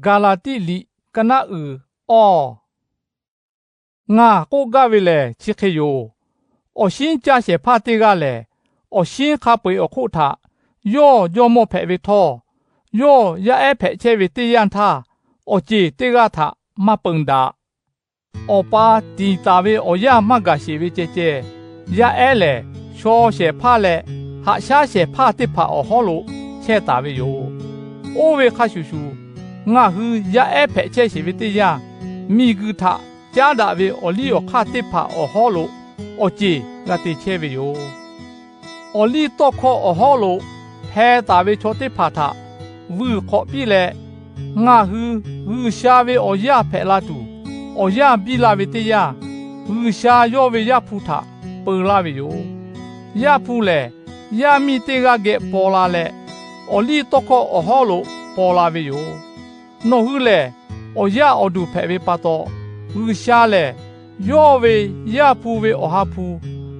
Gaˍlaˍtiˆ liꞈ ka naˆ uiˍ awˇ. Ngaˬ k'oˆ gaˇ ve lehˬ chi hk'e yoˬ. Awˬ shinˉ caˇ shehˍ hpaˇ teˇ g'aˇ lehˬ, awˬ shinˉ hk'a peu-eˬ awˬ hk'oˆ htaꞈ yawˇ jawˇ mawˇ hpehꞈ ve htawˇ, yawˇ yaˇ ehˉ hpehꞈ chehˇ ve teˇ yanˇ htaˇ, awˬ ceˬ teˇ g'aˇ htaꞈ maˇ peun daꞈ. Awˬ pa tiˍ taˍ ve awˬ yanˇ maˇ gaˬ sheˍ ve ceh ceh, yaˇ ehˉ lehˬ shaw shehˍ hpaˇ leh haꞈ shaˉ shehˍ hpaˇ teˇ hpaˍ awˬ hawˉ lo chehˇ taˍ ve yoˬ. Oˇ ve hk'a shuˍ shuˍ, ngaˬ hui yaˇ ehˉ hpehꞈ chehˇ sheˍ ve teˇ yanˇ, miˬguiˬ htaꞈ caˉ daꞈ ve awˬ liˇ awˬ hk'aˇ teˇ hpaˍ awˬ hawˉ lo awˬ ceˬ g'a te chehˇ ve yoˬ. Awˬ liˇ tawˇ hkawˇ awˬ hawˉ lo hpeh taˍ ve chaw teˇ hpaˍ htaꞈ vuiˬ hk'awꞈ piˇ leh, ngaˬ hui G'uiˬsha ve awˬ yaˇ hpehꞈ la tuˬ awˬ yanˇ biˇ la ve teˇ yanˇ, G'uiˬsha yawˇ ve Yaˇ hpu htaꞈ peu laˇ ve yoˬ. Yaˇ hpu lehˬ, yaˇ miˇ teˇ g'aˇ geh paw la leh, awˬ liˇ tawˇ hkawˇ awˬ hawˉ lo paw la ve yoˬ. Nawˬ hui lehˬ, awˬ yaˇ awˬ duˬ hpehꞈ ve pa taw, G'uiˬsha lehˬ yawˇ ve Yaˇ hpu ve Awˬ ha hpu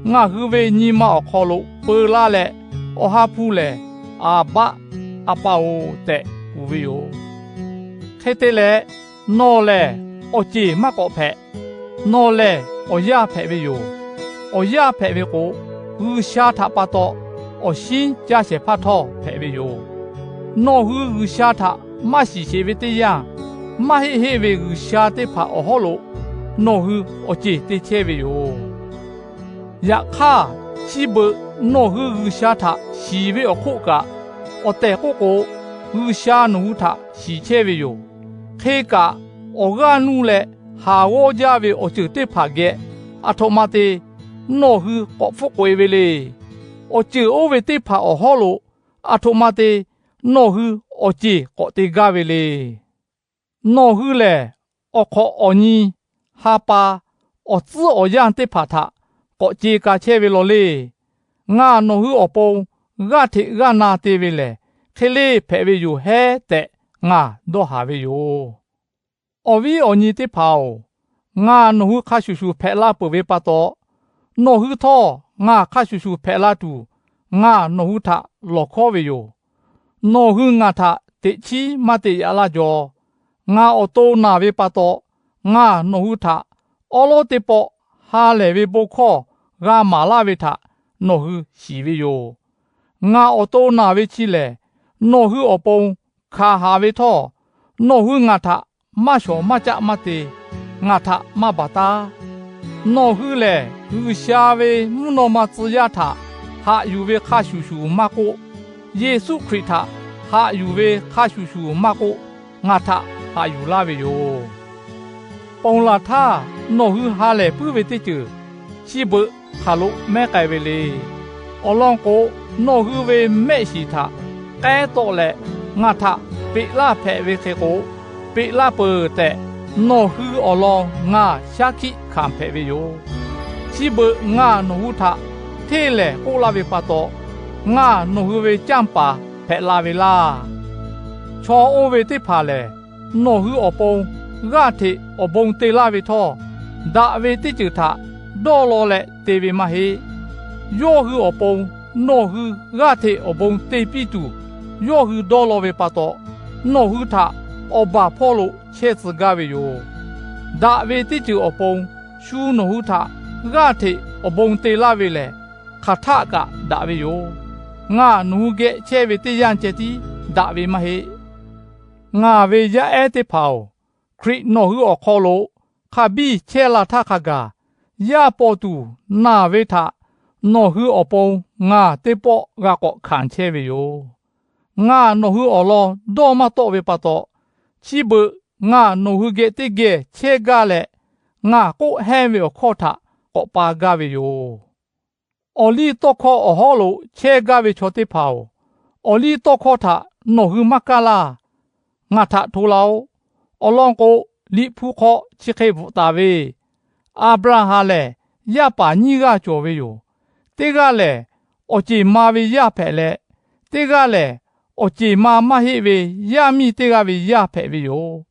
ngaˬ hui ve nyi ma awˬ hk'aw lo peu laˇ leh, Awˬ ha hpu lehˬ, Aˍbaˆ, A pa-oˬ tehꞈ kuˬ ve yoˬ. Hk'e te leh, nawˬ lehˬ awˬ ceˬ maˇ k'awꞈ hpehꞈ. Nawˬ lehˬ awˬ yaˇ hpehꞈ ve yoˬ. Awˬ yaˇ hpehꞈ ve k'o, G'uiˬsha htaꞈ pa taw awˬ shinˉ caˇ shehˍ hpaˇ htawˇ hpehꞈ ve yoˬ. Nawˬ hui G'uiˬsha htaꞈ maˇ shiˍ sheˍ ve teˇ yanˇ, maˇ heˆ heˆ ve g'uiˬsha teˇ hpaˍ awˬ hawˉ lo nawˬ hui awˬ ceˬ te chehˇ ve yoˬ. Yaꞈ hk'aˇ, chi beuꞈ nawˬ hui G'uiˬsha htaꞈ shiˍ ve awˬ hk'oˆ kaꞈ, awˬ tehˬ k'oˆ k'o, G'uiˬsha nawˬ hui htaꞈ shiˍ chehˇ ve yoˬ. Hk'e kaꞈ, awˬ g'aˇ nuˇ leh haˍ g'awˇ jaˇ ve awˬ ceuˬ teˇ hpaˍ geh aˬ htoꞈ ma te nawˬ hui k'awꞈ hpfuhˆ k'oꞈ-e ve le. Awˬ ceuˬ oˇ ve teˇ hpaˍ awˬ hawˉ lo aˬ htoꞈ ma te nawˬ hui awˬ ceˬ k'awꞈ te gaˇ ve le. Nawˬ hui lehˬ, awˬ hk'awꞈ awˬ nyi, ha pa, awˬ tcuhˉ awˬ yanˇ teˇ hpaˍ htaꞈ k'awꞈ ce ka chehˇ ve law le. Ngaˬ nawˬ hui awˬ pon g'aˇ hteꞈ g'aˇ na te ve lehˬ, hk'e le hpehꞈ ve yoˬ hehˉ tehꞈ ngaˬ dawˇ haˍ ve yoˬ. Awˬ viˉ awˬ nyi teˇ hpaˍ-oˬ, ngaˬ nawˬ hui hk'a shuˍ shuˍ hpehꞈ la peuˬ ve pa taw, nawˬ hui htawˇ ngaˬ hk'a shuˍ shuˍ hpehꞈ la tuˬ, ngaˬ nawˬ hui htaꞈ lawˬ hkawˉ ve yoˬ. Nawˬ hui ngaˬ htaꞈ teꞈ chiˉ maˇ te yaꞈ laˇ jaw. Ngaˬ awˬ to naˬ ve pa taw, ngaˬ nawˬ hui htaꞈ awˉ lawˉ teˇ pawˆ ha lehˬ ve bon hkawˇ g'a maˍ laˇ ve htaꞈ nawˬ hui shiˍ ve yoˬ. Ngaˬ awˬ to naˬ ve chi lehˬ, nawˬ hui awˬ pon hkanˍ haˍ ve htawˇ, nawˬ hui ngaˬ htaꞈ maˇ shawˍ maˇ caˆ maˇ te, ngaˬ htaꞈ maˇ baˬ taˉ. Nawˬ hui lehˬ, G'uiˬsha ve mvuhˇ naw ma tcuh yaˇ htaꞈ haꞈ yuˬ ve hk'a shuˍ shuˍ maˇ k'oˆ, Yeˍsuˆ Hkriꞈ htaꞈ haꞈ yuˬ ve hk'a shuˍ shuˍ maˇ k'oˆ, ngaˬ htaꞈ haꞈ yuˬ laˇ ve yoˬ. Ponˬ laˬ htaˇ nawˬ hui ha lehˬ puiˉ ve teˇ ceuˬ chi beuꞈ hk'aˬ lo mehˉ k'ai ve le. Awˬ lawn k'o, nawˬ hui ve mehˆ shiˍ htaꞈ k'ehˉ tawˆ leh ngaˬ htaꞈ peꞈ laˇ hpehꞈ ve hk'e k'o, peꞈ laˇ peuˬ tehꞈ nawˬ hui awˬ lawn ngaˬ shaˉ hkiˆ hkanˍ hpehꞈ ve yoˬ. Chi beuꞈ ngaˬ nawˬ hui htaꞈ hteˇ lehˍ k'oˆ laˇ ve pa taw, ngaˬ nawˬ hui ve canˇ paˍ hpehꞈ la ve laˇ. Chaw oˇ ve teˇ hpaˍ lehˬ, nawˬ hui awˬ pon g'aˇ hteꞈ awˬ bon te laˇ ve htawˇ, daꞈ ve teˇ ceuˬ htaꞈ dawˇ law leh te ve maˇ heˆ. Yawˇ hui awˬ pon nawˬ hui g'aˇ hteꞈ awˬ bon te piˇ tuˬ, yawˇ hui dawˇ law ve pa taw, nawˬ hui htaꞈ awˬ baˬ hpawˇ lo chehˇ tcuh gaˇ ve yoˬ. Daꞈ ve teˇ ceuˬ awˬ pon shu nawˬ hui htaꞈ g'aˇ hteꞈ awˬ bon te laˇ ve lehˬ, hk'aˬ htaˆ kaꞈ daꞈ ve yoˬ. Ngaˬ nawˬ hui geh chehˇ ve teˇ yanˇ ceh tiˉ daꞈ ve maˇ heˆ. Ngaˬ ve yaˇ ehˉ teˇ hpaˍ-oˬ, Hkriꞈ nawˬ hui awˬ hk'aw lo hk'a biˇ chehˇ la htaˇ hk'a gaˬ, yaˇ paw tuˬ naˬ ve htaꞈ nawˬ hui awˬ pon ngaˬ teˇ pawˆ g'a k'awꞈ hkanˍ chehˇ ve yoˬ. Ngaˬ nawˬ hui awˬ lawn dawˇ maˇ tawˆ ve pa taw, chi beuꞈ ngaˬ nawˬ hui geh teˇ geh chehˇ gaˇ leh, ngaˬ k'oˆ hehnˇ ve awˬ hkawˇ htaꞈ k'awꞈ pa gaˇ ve yoˬ. Awˬ liˇ tawˇ hkawˇ awˬ hawˉ lo chehˇ gaˇ ve chaw teˇ hpaˍ-oˬ, awˬ liˇ tawˇ hkawˇ htaꞈ nawˬ hui maˇ kaˇ laˇ. Ngaˬ htaꞈ hto laˇ-oˆ. Awˬ lawn k'o, Liꞈ hpu hk'aw chi hk'e bvuhꞈ taˍ ve, Aˍbraˍhanˍ lehˬ, yaˇ paˍ nyiˇ g'aˇ cawˬ ve yoˬ. Teˇ g'aˇ lehˬ, awˬ ceˬ ma ve yaˇ hpehꞈ leh, teˇ g'aˇ lehˬ, awˬ ceˬ ma maˇ heˆ ve yaˇ miˇ teˇ g'aˇ ve yaˇ hpehꞈ ve yoˬ.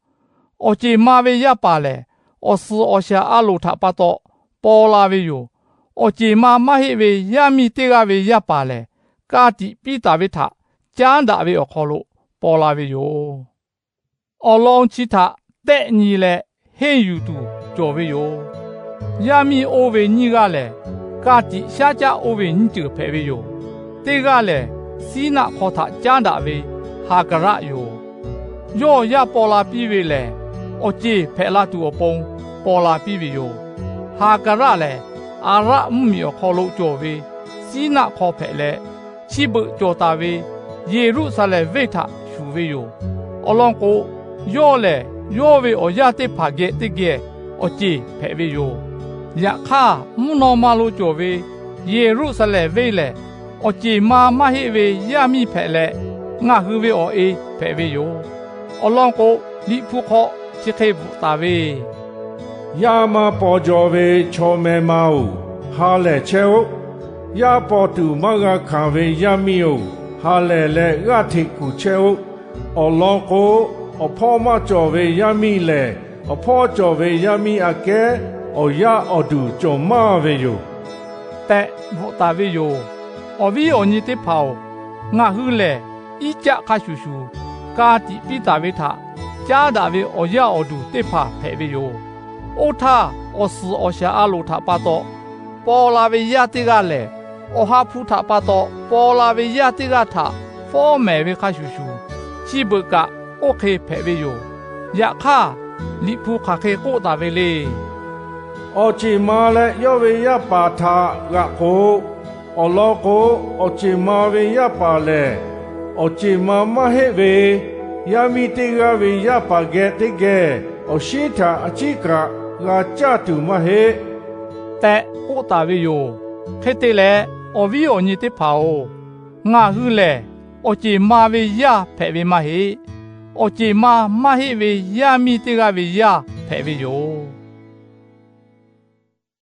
Awˬ ceˬ ma ve yaˇ paˍ lehˬ, awˬ suhˍ awˬ shaˍ a loˍ htaꞈ pa taw paw la ve yoˬ. Awˬ ceˬ ma maˇ heˆ ve yaˇ miˇ teˇ g'aˇ ve yaˇ paˍ lehˬ, ka tiꞈ piˇ taˍ ve htaꞈ caˉ daꞈ ve awˬ hk'aw lo paw la ve yoˬ. Awˬ lawn chi htaꞈ tehˆ nyi leh henˇ yuˬ tuˬ cawˬ ve yoˬ. Yaˇ miˇ oˇ ve nyiˇ g'aˇ lehˬ, ka tiꞈ shaˉ caˆ oˇ ve nyiˇ ceuˬ hpehꞈ ve yoˬ. Teˇ g'aˇ lehˬ, Siˉnaˆ hk'aw htaꞈ caˉ daꞈ ve Haˍgaˍraˆ yoˬ. Yawˇ yaˇ paw la piˇ ve lehˬ, awˬ ceˬ hpehꞈ la tuˬ awˬ pon paw la piˇ ve yoˬ. Haˍgaˍraˆ lehˬ, Aˍraˆ mvuhˇmiˬ awˬ hk'aw lo cawˬ ve Siˉnaˆ hk'aw hpehꞈ leh, chi beuꞈ cawˬ taˍ ve Yeˍruˆsaˍlehnˍ venˇ htaꞈ shuˍ ve yoˬ. Awˬ lawn k'o, yawˇ lehˬ yawˇ ve awˬ yaˇ teˇ hpaˍ geh teˇ geh awˬ ceˬ hpehꞈ ve yoˬ. Yaꞈ hk'aˇ, mvuhˇ naw ma lo cawˬ ve Yeˍruˆsaˍlehnˍ venˇ lehˬ, awˬ ceˬ ma maˇ heˆ ve yaˇ miˇ hpehꞈ leh, ngaˬ hui ve awˬ e hpehꞈ ve yoˬ. Awˬ lawn k'o, Liꞈ hpu hk'aw chi hk'e bvuhꞈ taˍ ve, Yaˇ maˇ paw jaw ve chaw meh ma-oˬ, ha lehˬ chehˇ-oˆ. Yaˇ paw tuˬ maˇ g'a hkanˍ ve yaˇ miˇ-oˬ, ha lehˬ leh g'aˇ hteꞈ kuˬ chehˇ-oˆ. Awˬ lawn k'o, awˬ hpawˇ maˇ cawˬ ve yaˇ miˇ lehˬ, awˬ hpawˇ cawˬ ve yaˇ miˇ aꞈ kehˉ awˬ yaˇ awˬ duˬ cawˬ maˇ ve yoˬ, tehꞈ bvuhꞈ taˍ ve yoˬ. Awˬ viˉ awˬ nyi teˇ hpaˍ-oˬ, ngaˬ hui lehˬ Iˉcaˆ hk'a shuˍ shuˍ ka tiꞈ piˇ taˍ ve htaꞈ caˉ daꞈ ve awˬ yaˇ awˬ duˬ teˇ hpaˍ hpehꞈ ve yoˬ. Oˇ htaˇ, awˬ suhˍ awˬ shaˍ a loˍ htaꞈ pa taw paw la ve yaˇ teˇ g'aˇ lehˬ, Awˬ ha hpu htaꞈ pa taw paw la ve yaˇ teˇ g'aˇ htaꞈ fawˉ mehˍ ve hk'a shuˍ shuˍ, chi beuꞈ kaꞈ oˇ hk'e hpehꞈ ve yoˬ. Yaꞈ hk'aˇ, Liꞈ hpu hk'aˬ hk'e k'oˆ taˍ ve le. Awˬ ceˬ ma leh yawˇ ve yaˇ paˍ htaꞈ g'aꞈ k'o, awˬ lawn k'o, awˬ ceˬ ma ve yaˇ paˍ lehˬ, awˬ ceˬ ma maˇ heˆ ve yaˇ miˇ teˇ g'aˇ ve yaˇ paˍ geh teˇ geh awˬ shinˉ htaꞈ a ciˉ kaꞈ g'a caˇ tuˬ maˇ heˆ, tehꞈ k'oˆ taˍ ve yoˬ. Hk'e te leh, awˬ viˉ awˬ nyi teˇ hpaˍ-oˬ, ngaˬ hui lehˬ awˬ ceˬ ma ve yaˇ hpehꞈ ve maˇ heˆ. Awˬ ceˬ ma maˇ heˆ ve yaˇ miˇ teˇ g'aˇ ve yaˇ hpehꞈ ve yoˬ.